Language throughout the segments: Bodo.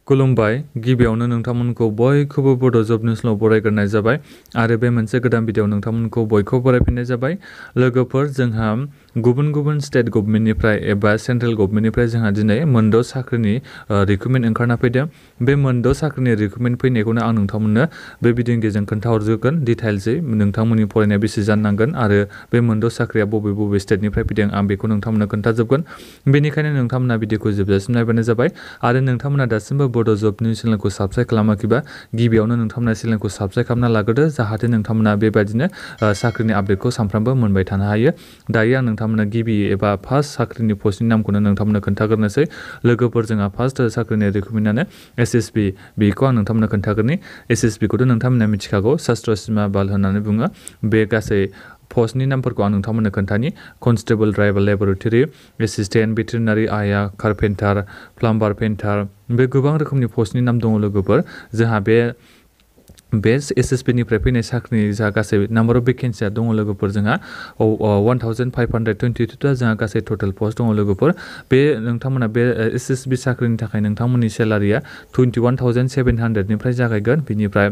खुलुमबाय गिबियावनो नोंथांमोनखौ बयखौबो बड' जब निउसआव बरायग्रोनाय जाबाय आरो बे मोनसे गोदान भिडिअ नोंथांमोनखौ बयखौबो बरायफिननाय जाबाय लोगोफोर जोंहा गुबुन गुबुन स्टेट गभर्नमेन्टनिफ्राय एबा सेन्ट्रेल गभर्नमेन्टनिफ्राय जोंहा दिनै मोनद' साख्रिनि रिक्रुटमेन्ट ओंखारना फैदों बे मोनद' साख्रिनि रिक्रुटमेन्ट फैनायखौनो आं नोंथांमोननो बे भिडिअनि गेजेरजों खोन्थाहरजोबगोन डिटेइल्सै नोंथांमोननि फरायनाया बेसे जानांगोन आरो बे मोनद' साख्रिया बबे बबे स्टेटनिफ्राय फैदों आं बेखौ नोंथांमोननो खोन्थाजोबगोन बेनिखायनो नोंथांमोना भिडिअखौ जोबजासिम नायबानो जाबाय आरो नोंथांमोना दासिमबो बड' जब निउस चेनेलखौ साबस्क्राइब खालामाखैबा गिबियावनो नोंथांमोना चेनेलखौ साबस्क्राइब खालामना लाग्रोदो जाहाथे नोंथांमोना बेबायदिनो साख्रिनि आपडेटखौ सानफ्रामबो मोनबाय थानो हायो दायो आं नोंथांमोना गिबि एबा फार्स्ट साख्रिनि पस्टनि नामखौनो नोंथांमोननो खोन्थाग्रोनोसै लोगोफोर जोंहा फार्स्ट साख्रिनि रिक्रुटमेन्टआनो एसएसबि बेखौ आं नोंथांमोननो खोन्थाग्रोनि एसएसबिखौथ' नोंथांमोना मिथिखागौ शास्त्र सिमा बाल होननानै बुङो बे गासै पस्टनि नामफोरखौ आं नोंथांमोननो खोन्थानि constable driver laboratory assistant veterinary आया कारपेन्टार प्लाम्बार पेन्टार बे गोबां रोखोमनि पस्टनि नाम दङ लोगोफोर जोंहा बे एसएसबिनिफ्राय फैनाय साख्रिनि जा गासै नाम्बार अफ भेकेन्सिया दङ लोगोफोर जोंहा 1522 जोंहा गासै टटेल पस्ट दङ लोगोफोर बे नोंथांमोना बे एसएसबि साख्रिनि थाखाय नोंथांमोननि सेलारिया 21,700निफ्राय जागायगोन बिनिफ्राय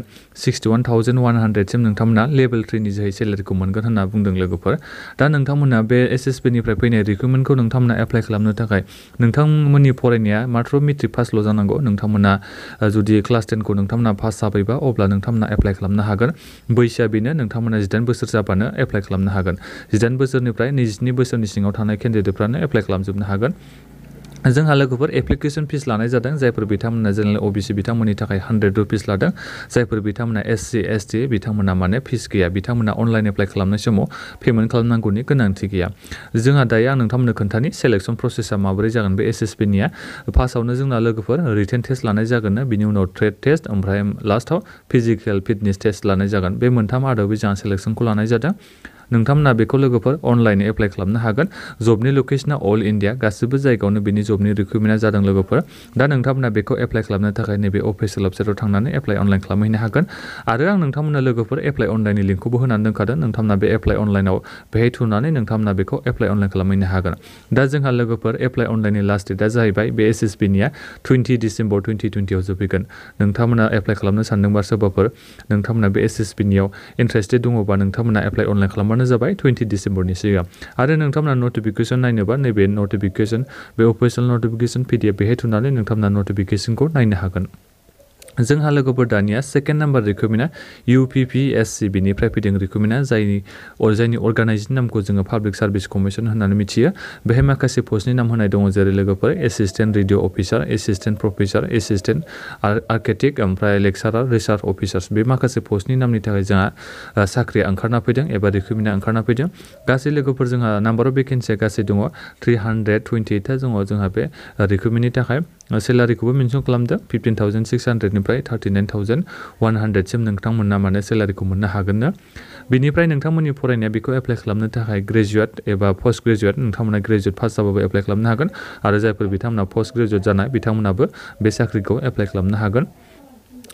61,100सिम नोंथांमोना लेभेल 3नि जोहै सेलारिखौ मोनगोन होनना बुंदों लोगोफोर दा नोंथांमोना बे एसएसबिनिफ्राय फैनाय रिक्रुटमेन्टखौ नोंथांमोना एप्लाइ खालामनो थाखाय नोंथांमोननि फरायनाया मात्र मेट्रिक पासल' जानांगौ नोंथांमोना जुदि क्लास 10खौ नोंथांमोना पास जाबायबा अब्ला नोंथांमोना एप्लाइ खालामनो हागोन बैसोआ बेनो नोंथांमोना 18 बोसोर जाबानो एप्लाइ खालामनो हागोन 18 बोसोरनिफ्राय 22 बोसोरनि सिङाव थानाय केन्डिडेटफ्रानो एप्लाइ खालामजोबनो हागोन जोंहा लोगोफोर एप्लिकेसन फिस लानाय जादों जायफोर बिथांमोना जेनेरेल ओबिसि बिथांमोननि थाखाय 100 रुपिस लादों जायफोर बिथांमोना एससि एसटि बिथांमोना माने फिस गैया बिथांमोना अनलाइन एप्लाइ खालामनाय समाव पेमेन्ट खालामनांगौनि गोनांथि गैया जोंहा दायो आं नोंथांमोननो खोन्थानि सेलेक्सन प्रसेसा माबोरै जागोन बे एसएसबिनिया फार्स्टआवनो जोंना लोगोफोर रिटेन टेस्ट लानाय जागोन बिनि उनाव ट्रेड टेस्ट ओमफ्राय लास्टआव फिजिकेल फिटनेस टेस्ट लानाय जागोन बे मोनथाम आदबै जोंहा सेलेक्सनखौ लानाय जादों नोंथांमोना बेखौ लोगोफोर अनलाइन एप्लाइ खालामनो हागोन जबनि लकेसना अल इन्डिया गासिबो जायगायावनो बिनि जबनि रिक्रुटमेन्टआ जादों लोगोफोर दा नोंथांमोना बेखौ एप्लाइ खालामनो थाखाय नैबे अफिसियेल वेबसाइटआव थांनानै एप्लाइ अनलाइन खालामहैनो हागोन आरो आं नोंथांमोननो लोगोफोर एप्लाइ अनलाइननि लिंकखौबो होनानै दोनखादों नोंथांमोना बे एप्लाइ अनलाइनाव बेहाय थुनानै नोंथांमोना बेखौ एप्लाइ अनलाइन खालामहैनो हागोन दा जोंहा लोगोफोर एप्लाइ अनलाइननि लास्ट डेटआ जाहैबाय बे एसएसबिनिया 20 डिसेम्बर 2020आव जोबहैगोन नोंथांमोना एप्लाइ खालामनो सानदोंबा सोरबाफोर नोंथांमोना बे एसएसबिनियाव इन्टारेस्टेड दङबा नोंथांमोना एप्लाइ अनलाइन खालामबानो जाबाय 20 डिसेम्बरनि सिगां आरो नोंथांमोना नटिफिकेसन नायनोबा नैबे नटिफिकेसन बे अफिसियेल नटिफिकेसन पिडिएफ बेहाय थुनानै नोंथांमोना नटिफिकेसनखौ नायनो हागोन जोंहा लोगोफोर दानिया सेकेन्ड नाम्बार रिक्रुटमेन्टआ इउपिपिएससि बिनिफ्राय फैदों रिक्रुटमेन्टआ जायनि अर्गानाइजेशन नामखौ जोङो पाब्लिक सार्भिस कमिसन होननानै मिथियो बेहाय माखासे पस्टनि नाम होनाय दङ जेरै लोगोफोर assistant radio officer assistant professor assistant architect ओमफ्राय लेक्सारार रिसार्च अफिसार्स बे माखासे पस्टनि नामनि थाखाय जोंहा साख्रिया ओंखारना फैदों एबा रिक्रुटमेन्टआ ओंखारना फैदों गासै लोगोफोर जोंहा नाम्बार अफ भेकेन्सिया गासै दङ 328 दङ जोंहा बे रिक्रुटमेन्टनि थाखाय सेलारिखौबो मेनसन खालामदों 15,600निफ्राय 39,100सिम नोंथांमोना माने सेलारिखौ मोननो हागोननो बिनिफ्राय नोंथांमोननि फरायनाया बेखौ एप्लाइ खालामनो थाखाय ग्रेजुवेट एबा पास्ट ग्रेजुवेट नोंथांमोना ग्रेजुवेट पास जाबाबो एप्लाइ खालामनो हागोन आरो जायफोर बिथांमोना पोस्ट ग्रेजुवेट जानाय बिथांमोनाबो बे साख्रिखौ एप्लाइ खालामनो हागोन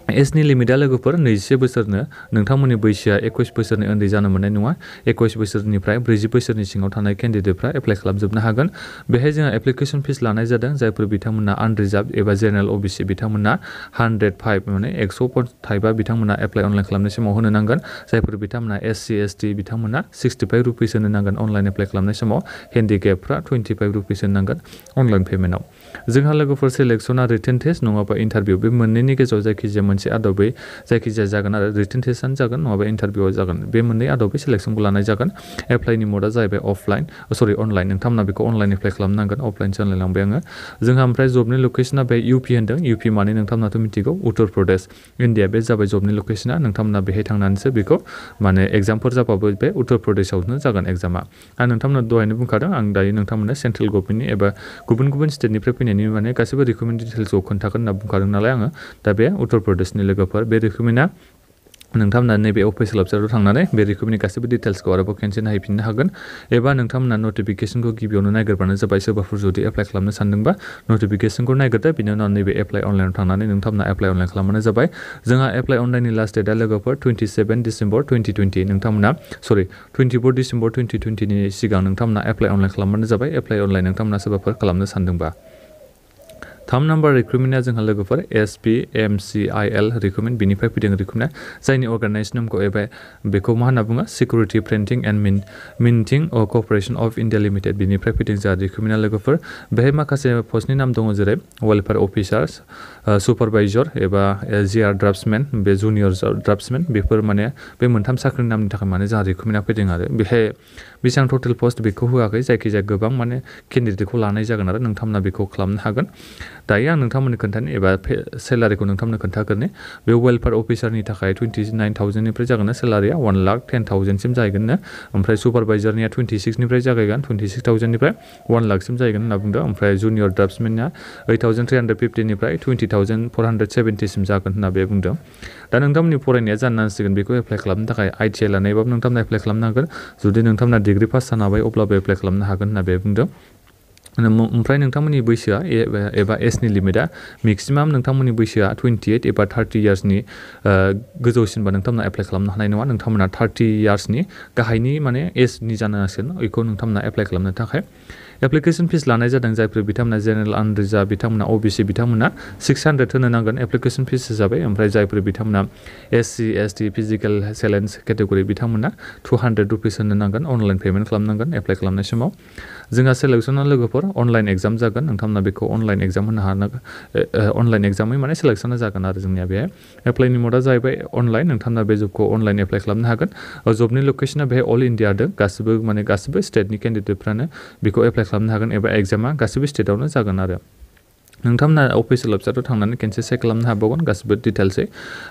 एजनि लिमिटआ लोगोफोर 21 बोसोरनो नोंथांमोननि बैसोआ 21 बोसोरनि उन्दै जानो मोननाय नङा 21 बोसोरनिफ्राय 40 बोसोरनि सिङाव थानाय केन्डिडेटफ्रा एप्लाइ खालामजोबनो हागोन बेहाय जोंहा एप्लिकेसन फिस लानाय जादों जायफोर बिथांमोना आनरिजार्भ एबा जेनेरेल ओबिसि बिथांमोना 105 माने 100 थाइबा बिथांमोना एप्लाइ अनलाइन खालामनाय समाव होनो नांगोन जायफोर बिथांमोना एससि एसटि बिथांमोना 65 रुपिस होनो नांगोन अनलाइन एप्लाइ खालामनाय समाव हेन्डिकेपफ्रा 25 रुपिस होनो नांगोन अनलाइन पेमेन्टआव जोंहा लोगोफोर सेलेक्सना रिटेन टेस्ट नङाबा इन्टारभिउ बे मोननैनि गेजेराव जायखिजाया मोनसे आदबै जायखिजाया जागोन आरो रिटेन टेस्टआनो जागोन नङाबा इन्टारभिउआव जागोन बे मोननै आदबै सेलेक्सनखौ लानाय जागोन एप्लाइनि मडआ जाहैबाय अनलाइन नोंथांमोना बेखौ अनलाइन एप्लाइ खालामनांगोन अफलाइन सालायलांबाय आङो जोंहा ओमफ्राय जबनि लकेसना बे इउपि होनदों इउपि माने नोंथांमोनाथ' मिथिगौ उत्तर प्रदेश इन्डिया बे जाबाय जबनि लकेसना नोंथांमोना बेहाय थांनानैसो बेखौ माने एग्जामफोर जाबाबो बे उत्तर प्रदेशआवनो जागोन एग्जामा आं नोंथांमोना दहायनो बुंखादों आं दायो नोंथांमोननो सेन्ट्रेल गभर्नमेन्टनि एबा गुबुन गुबुन स्टेटनिफ्राय फैनायनि माने गासैबो रिक्रुटमेन्ट डिटेल्सखौ खोन्थागोन होनना बुंखादों नालाय आङो दा बे उत्तर प्रदेशनि लोगोफोर बे रिक्रुटमेन्टआ नोंथांमोना नैबे अफिसियेल वेबसाइटआव थांनानै बे रिक्रुटमेन्टनि गासैबो डिटेल्सखौ आरोबाव खेनसे नायफिननो हागोन एबा नोंथांमोना नटिफिकेसनखौ गिबियावनो नायग्रोबानो जाबाय सोरबाफोर जुदि एप्लाइ खालामनो सानदोंबा नटिफिकेसनखौ नायग्रोदो बिनि उनाव नैबे एप्लाइ अनलाइनाव थांनानै नोंथांमोना एप्लाइ अनलाइन खालामबानो जाबाय जोंहा एप्लाइ अनलाइननि लास्ट डेटआ लोगोफोर 27 डिसेम्बर 2020 नोंथांमोना 24 डिसेम्बर 2020नि सिगां नोंथांमोना एप्लाइ अनलाइन खालामबानो जाबाय एप्लाइ अनलाइन नोंथांमोना सोरबाफोर खालामनो सानदोंबा थाम नाम्बार रिक्रुटमेन्टआ जोंहा लोगोफोर SPMCIL रिक्रुटमेन्ट बिनिफ्राय फैदों रिक्रुटमेन्टआ जायनि अर्गानाइजेसन नामखौ एबा बेखौ मा होनना बुङो security printing and minting corporation of India limited बिनिफ्राय फैदों जोंहा रिक्रुटमेन्टआ लोगोफोर बेहाय माखासे पस्टनि नाम दङ जेरै वेलफेयार अफिसार सुपारभाइजर एबा GR ड्राफ्टसमेन बे जुनियर ड्राफ्टसमेन बेफोर माने बे मोनथाम साख्रिनि नामनि थाखाय माने जोंहा रिक्रुटमेन्टआ फैदों आरो बेहाय बेसेबां टटेल पस्ट बेखौ होआखै जायखिजाया गोबां माने केन्डिडेटखौ लानाय जागोन आरो नोंथांमोना बेखौ खालामनो हागोन दायो आं नोंथांमोननो खोन्थानो एबा सेलारिखौ नोंथांमोननो खोन्थागोरनि बे वेलफेयार अफिसारनि थाखाय 29,000निफ्राय जागोन सेलारिया 1,10,000सिम जाहैगोननो ओमफ्राय सुपारभाइजारनिया 26निफ्राय जागायगोन 26,000निफ्राय 1 लाखसिम जाहैगोन होनना बुंदों ओमफ्राय जुनियर ड्राफ्टसमेननिया 8,350निफ्राय 20,470सिम जागोन होनना बे बुंदों दा नोंथांमोननि फरायनाया जानो नांसिगोन बेखौ एप्लाइ खालामनो थाखाय ITI लानायबाबो नोंथांमोना एप्लाइ खालामनो हागोन जुदि नोंथांमोना डिग्री पास जानो हाबाय अब्लाबो एप्लाइ खालामनो हागोन होनना बे बुंदों ओमफ्राय नोंथांमोननि बैसोआ एबा एजनि लिमिटआ मेक्सिमाम नोंथांमोननि बैसोआ 28 एबा 30 इयार्सनि गोजौसिनबा नोंथांमोना एप्लाइ खालामनो हानाय नङा नोंथांमोना 30 इयार्सनि गाहायनि माने एजनि जानो नांसिगोन बेखौ नोंथांमोना एप्लाइ खालामनो थाखाय एप्लिकेसन फिस लानाय जादों जायफोर बिथांमोना जेनेरेल आनरिजार्भ बिथांमोना OBC बिथांमोना 600 होनो नांगोन एप्लिकेसन फिस हिसाबै ओमफ्राय जायफोर बिथांमोना SC ST physical challenge category बिथांमोना 200 रुपिस होनो नांगोन अनलाइन पेमेन्ट खालामनांगोन एप्लाइ खालामनाय समाव जोंहा सेलेक्सना लोगोफोर अनलाइन एग्जाम जागोन नोंथांमोना बेखौ अनलाइन एग्जाम होनो हानांगोन अनलाइन एग्जामै माने सेलेक्सना जागोन आरो जोंनिया बेहाय एप्लाइनि मडा जाहैबाय अनलाइन नोंथांमोना बे जबखौ अनलाइन एप्लाइ खालामनो हागोन जबनि लकेसना बेहाय अल इन्डिया दं गासिबो स्टेटनि केन्डिडेटफ्रानो बेखौ एप्लाइ खालामनो हागोन एबा एग्जामा गासिबो स्टेटआवनो जागोन आरो नोंथांमोना अफिसियेल वेबसाइटआव थांनानै खेनसे चेक खालामनो हाबावगोन गासिबो डिटेल्सै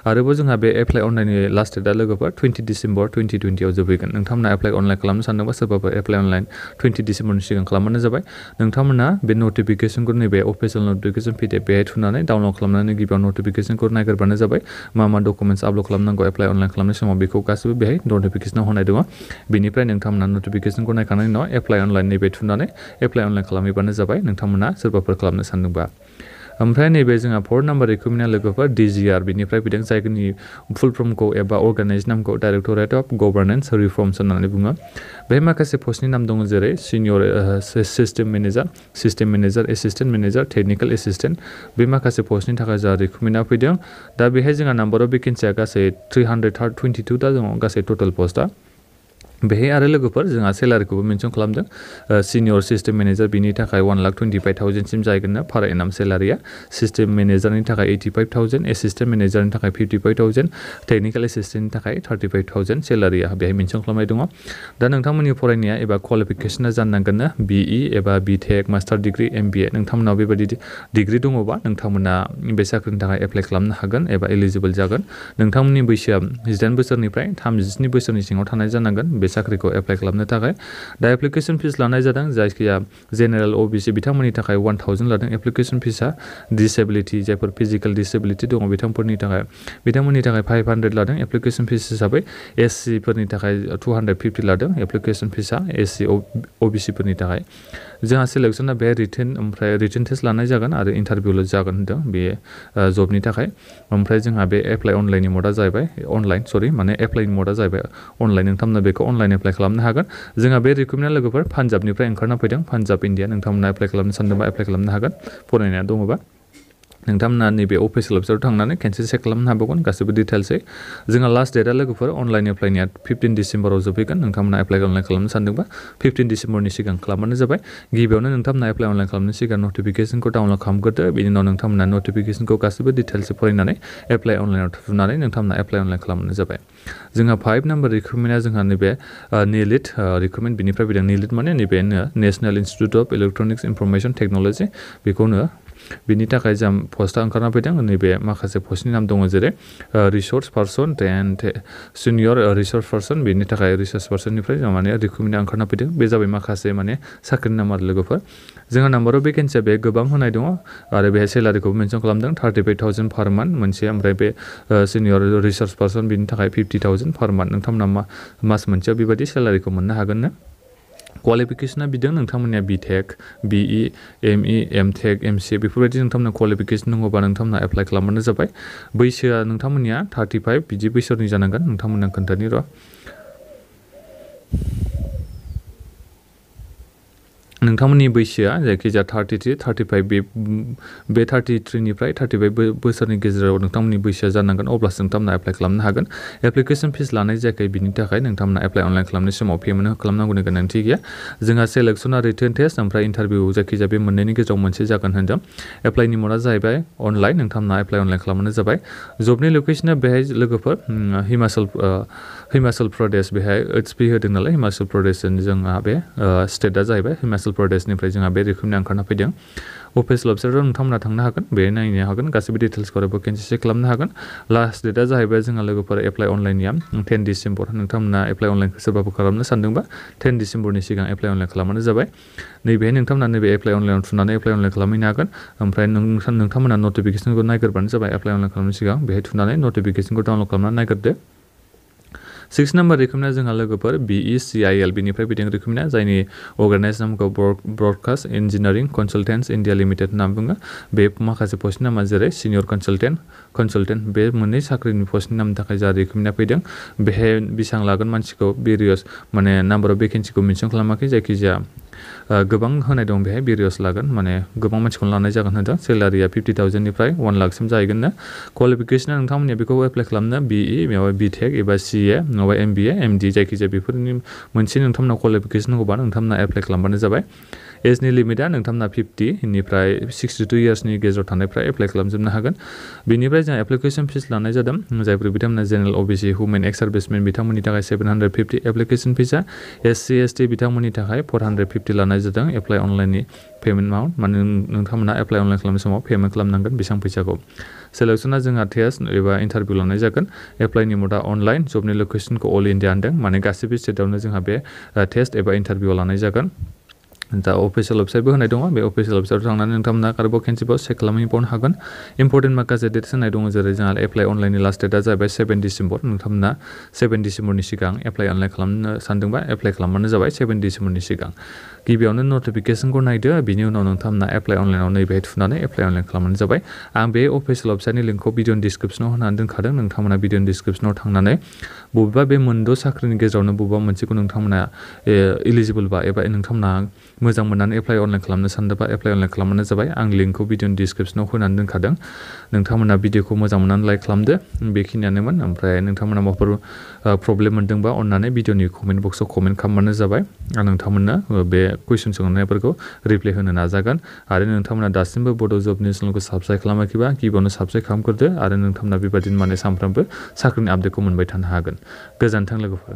आरोबाव जोंहा बे एप्लाइ अनलाइननि लास्ट डेटआ लोगोफोर 20 डिसेम्बर 2020 आव जोबहैगोन नोंथांमोना एप्लाइ अनलाइन खालामनो सानदोंबा सोरबाफोर एप्लाइ अनलाइन 20 डिसेम्बरनि सिगां खालामबानो जाबाय नोंथांमोना बे नटिफिकेसनखौ नैबे अफिसियेल नटिफिकेसन PDF बेहाय थुनानै डाउनलड खालामनानै गिबियाव नटिफिकेसनखौ नायग्रोबानो जाबाय मा डकुमेन्ट्स आपलड खालामनांगौ एप्लाइ अनलाइन खालामनाय समाव बेखौ गासिबो बेहाय नटिफिकेसनाव होनाय दङ बेनिफ्राय नोंथांमोना नटिफिकेसनखौ नायखांनायनि उनाव एप्लाइ अनलाइन नैबे थुनानै एप्लाइ अनलाइन खालामहैबानो जाबाय नोंथांमोना सोरबाफोर खालामनो सानदोंबा ओमफ्राय नैबे जोंहा 4 नाम्बार रिक्रुटमेन्टआ लोगोफोर DGR बिनिफ्राय फैदों जायनि फुल फर्मखौ एबा अर्गानाइजेसन नामखौ डाइरेक्टरेट अफ गभर्नेन्स रिफर्मस होननानै बुङो बेहाय माखासे पस्टनि नाम दङ जेरै senior system manager assistant manager technical assistant बे माखासे पस्टनि थाखाय जोंहा रिक्रुटमेन्टआ फैदों दा बेहाय जोंहा नाम्बार अफ भेकेन्सिया गासै 322 दा दङ गासै टटेल पस्टआ बेहाय आरो लोगोफोर जोंहा सेलारिखौबो मेनसन खालामदों सिनियर सिस्टेम मेनेजार बिनि थाखाय 1,25,000सिम जाहैगोन पार एनाम सेलारिया सिस्टेम मेनेजारनि थाखाय 85,000 एसिस्टेन्ट मेनेजारनि थाखाय 55,000 टेकनिकेल एसिस्टेन्टनि थाखाय 35,000 सेलारिया बेहाय मेनसन खालामनाय दङ दा नोंथांमोननि फरायनाया एबा क्वालिफिकेसना जानांगोननो BE एबा BTech मास्टार डिग्री MBA नोंथांमोनाव बेबायदि डिग्री दङबा नोंथांमोना बे साख्रिनि थाखाय एप्लाइ खालामनो हागोन एबा एलिजिबल जागोन नोंथांमोननि बैसोआ 18 बोसोरनिफ्राय 37 बोसोरनि सिङाव थानाय जानांगोन बे साख्रिखौ एप्लाइ खालामनो थाखाय दा एप्लिकेसन फिस लानाय जादों जायखिया जेनेरेल OBC बिथांमोननि थाखाय 1,000 लादों एप्लिकेसन फिसा डिसेबिलिटि जायफोर फिजिकेल डिसेबिलिटि दङ बिथांमोननि थाखाय 500 लादों एप्लिकेसन फिस हिसाबै SC फोरनि थाखाय 250 लादों एप्लिकेसन फिसा SC OBC फोरनि थाखाय जोंहा सेलेक्सना बे रिटेन टेस्ट लानाय जागोन आरो इन्टारभिउल' जागोन होनदों बे जबनि थाखाय ओमफ्राय जोंहा बे एप्लाइ अनलाइननि मडा जाहैबाय एप्लाइनि मडा जाहैबाय अनलाइन नोंथांमोना बेखौ अनलाइन एप्लाइ खालामनो हागोन जोंहा बे रिक्रुटमेन्टआ लोगोफोर पान्जाबनिफ्राय ओंखारना फैदों पान्जाब इन्डिया नोंथांमोना एप्लाइ खालामनो सानदोंबा एप्लाइ खालामनो हागोन फरायनाया दङबा नोंथांमोना नैबे अफिसियेल वेबसाइटआव थांनानै खेनसे चेक खालामनो हाबावगोन गासिबो डिटेल्सै जोंहा लास्ट डेटआ लोगोफोर अनलाइन एप्लाइनिया 15 डिसेम्बराव जोबहैगोन नोंथांमोना एप्लाइ अनलाइन खालामनो सानदोंबा 15 डिसेम्बरनि सिगां खालामबानो जाबाय गिबियावनो नोंथांमोना एप्लाइ अनलाइन खालामनो सिगां नटिफिकेसनखौ डाउनलड खालामग्रोदो बेनि उनाव नोंथांमोना नटिफिकेसनखौ गासिबो डिटेल्सै फरायनानै एप्लाइ अनलाइनाव थुनानै नोंथांमोना एप्लाइ अनलाइन खालामनो जाबाय जोंहा 5 नाम्बार रिक्रुटमेन्टआ जोंहा नैबे NILIT रिक्रुटमेन्ट बिनिफ्राय फैदों NILIT माने नैबे national institute of electronics information technology बेखौनो बिनि थाखाय जों पस्टआ ओंखारना फैदों नैबे माखासे पस्टनि नाम दङ जेरै resource person and senior resource person बेनि थाखाय रिसर्स पार्सननिफ्राय जों माने रिक्रुटमेन्टआ ओंखारना फैदों बे जाबाय माखासे माने साख्रिनि नाम आरो लोगोफोर जोंहा नाम्बार अफ भेकेन्सिया बे गोबां होनाय दङ आरो बेहाय सेलारिखौबो मेनसन खालामदों 35,000 पार मान्थ मोनसे ओमफ्राय बे सिनियर रिसर्स पार्सन बिनि थाखाय 50,000 पार मान्थ नोंथांमोना मास मोनसेयाव बेबायदि सेलारिखौ मोननो हागोननो क्वालिफिकेसना बिदों नोंथांमोननिया BTech BE ME MTech MCA बेफोरबायदि नोंथांमोना क्वालिफिकेसन दङबा नोंथांमोना एप्लाइ खालामबानो जाबाय बैसोआ नोंथांमोननिया 35 बिदि बैसोनि जानांगोन नोंथांमोना खोन्थानि र' नोंथांमोननि बैसोआ जायखिजाया 33 35 बे 33 निफ्राय 35 बोसोरनि गेजेराव नोंथांमोननि बैसोआ जानांगोन अब्लासो नोंथांमोना एप्लाइ खालामनो हागोन एप्लिकेसन फिस लानाय जायाखै बिनि थाखाय नोंथांमोना एप्लाइ अनलाइन खालामनाय समाव पेमेन्ट खालामनांगौनि गोनांथि गैया जोंहा सेलेक्सना रिटेन टेस्ट ओमफ्राय इन्टारभिउ जायखिजाया बे मोननैनि गेजेराव मोनसे जागोन होनदों एप्लाइनि मोडआ जाहैबाय अनलाइन नोंथांमोना एप्लाइ अनलाइन खालामनो जाबाय जबनि लकेसना बेहाय लोगोफोर हिमाचल प्रदेश बेहाय एचपि होदों नालाय हिमाचल प्रदेशजों जोंहा बे स्टेटआ जाहैबाय हिमाचल प्रदेशनिफ्राय जोंहा बे रोखोमनि ओंखारना फैदों अफिसियेल वेबसाइटआव नोंथांमोना थांनो हागोन बे नायनो हागोन गासैबो डिटेल्सखौ केनसेल चेक खालामनो हागोन लास्ट डेटआ जाहैबाय जोंहा लोगोफोर एप्लाइ अनलाइननिया 10 डिसेम्बर नोंथांमोना एप्लाइ अनलाइनखौ सोरबाफोर खालामनो सानदोंबा 10 डिसेम्बरनि सिगां एप्लाइ अनलाइन खालामबानो जाबाय नैबेहाय नोंथांमोना नैबे एप्लाइ अनलाइनाव थुनानै एप्लाइ अनलाइन खालामहैनो हागोन ओमफ्राय नोंथांमोना नटिफिकेसनखौ नायग्रोबानो जाबाय एप्लाइ अनलाइन खालामनायनि सिगां बेहाय थुनानै नटिफिकेसनखौ डाउनलड खालामनानै नायग्रोदो 6 नाम्बार रोखोमना जोंहा लोगोफोर BECIL बिनिफ्राय फैदों रोखोमना जायनि अर्गानाइज नामखौ ब्रडकास्ट इन्जिनियारिं कनसालटेन्ट्स इन्डिया लिमिटेड होनना बुङो बे माखासे पस्टनि नामा जेरै सिनियर कनसालटेन्ट बे मोननै साख्रिनि पस्टनि नामनि थाखाय जा रोखोमना फैदों बेहाय बेसेबां लागोन मानसिखौ भेरियास माने नाम्बार अफ भेकेन्सिखौ मेनसन खालामाखै जायखिजाया गोबां होनाय दं बेहाय भेरियास लागोन माने गोबां मानसिखौनो लानाय जागोन होनदों सेलारिया 50,000निफ्राय 1 लाखसिम जाहैगोननो क्वालिफिकेसना नोंथांमोननिया बेखौ एप्लाइ खालामनो BE माबा BTech एबा CA नङाबा MBA MD जायखिजाया बेफोरनि मोनसे नोंथांमोना क्वालिफिकेसन होबा नोंथांमोना एप्लाइ खालामबानो जाबाय एजनि लिमिटआ नोंथांमोना 50 निफ्राय 62 इयार्सनि गेजेराव थानायफ्रा एप्लाइ खालामजोबनो हागोन बेनिफ्राय जोंहा एप्लिकेसन फिस लानाय जादों जायफोर बिथांमोना जेनेरेल OBC हुमेन एक्स सार्भिसमेन बिथांमोननि थाखाय 750 एप्लिकेसन फिसा SC ST बिथांमोननि थाखाय 450 लानाय जादों एप्लाइ अनलाइननि पेमेन्ट एमाउन्ट माने नोंथांमोना एप्लाइ अनलाइन खालामनाय समाव पेमेन्ट खालामनांगोन बेसेबां फैसाखौ सेलेक्सना जोंहा टेस्ट एबा इन्टारभिउ लानाय जागोन एप्लाइनि मोडआ अनलाइन जबनि लकेसनखौ अल इन्डिया होनदों माने गासैबो स्टेटआवनो जोंहा बे टेस्ट एबा इन्टारभिउ लानाय जागोन दा अफिसियेल वेबसाइटबो होनाय दङ बे अफिसियेल वेबसाइटआव थांनानै नोंथांमोना आरोबाव खेनसेबाव चेक खालामहैबावनो हागोन इम्परटेन्ट माखासे डेट्स होनाय दङ जेरै जोंहा एप्लाइ अनलाइननि लास्ट डेटआ जाहैबाय 7 डिसेम्बर नोंथांमोना 7 डिसेम्बरनि सिगां एप्लाइ अनलाइन खालामनो सानदोंबा एप्लाइ खालामबानो जाबाय 7 डिसेम्बरनि सिगां गिबियावनो नटिफिकेसनखौ नायदो बिनि उनाव नोंथांमोना एप्लाइ अनलाइनाव नैबेहाय थुनानै एप्लाइ अनलाइन खालामबानो जाबाय आं बे अफिसियेल वेबसाइटनि लिंकखौ भिडिअनि डिसक्रिपसनाव होनानै दोनखादों नोंथांमोना भिडिअनि डिसक्रिपसनाव थांनानै बबेबा बे मोनद' साख्रिनि गेजेरावनो बबेबा मोनसेखौ नोंथांमोना इलिजिबोलबा एबा नोंथांमोना मोजां मोननानै एप्लाइ अनलाइन खालामनो सानदोंबा एप्लाइ अनलाइन खालामबानो जाबाय आं लिंकखौ भिडिअनि डिसक्रिपसनाव होनानै दोनखादों नोंथांमोना भिडिअखौ मोजां मोननानै लाइक खालामदो बेखिनियानोमोन ओमफ्राय नोंथांमोना माबाफोर प्रब्लेम मोनदोंबा अन्नानै भिडिअनि कमेन्ट बक्सआव कमेन्ट खालामबानो जाबाय आं नोंथांमोननो बे कुइसन सोंनायफोरखौ रिप्लाइ होनो नाजागोन आरो नोंथांमोना दासिमबो बड' जबनि चेनेलखौ साबस्क्राइब खालामाखैबा गिबियावनो साबस्क्राइब खालामग्रोदो आरो नोंथांमोना बेबायदिनो माने सानफ्रामबो साख्रिनि आपडेटखौ मोनबाय थानो हागोन गोजोन्थों लोगोफोर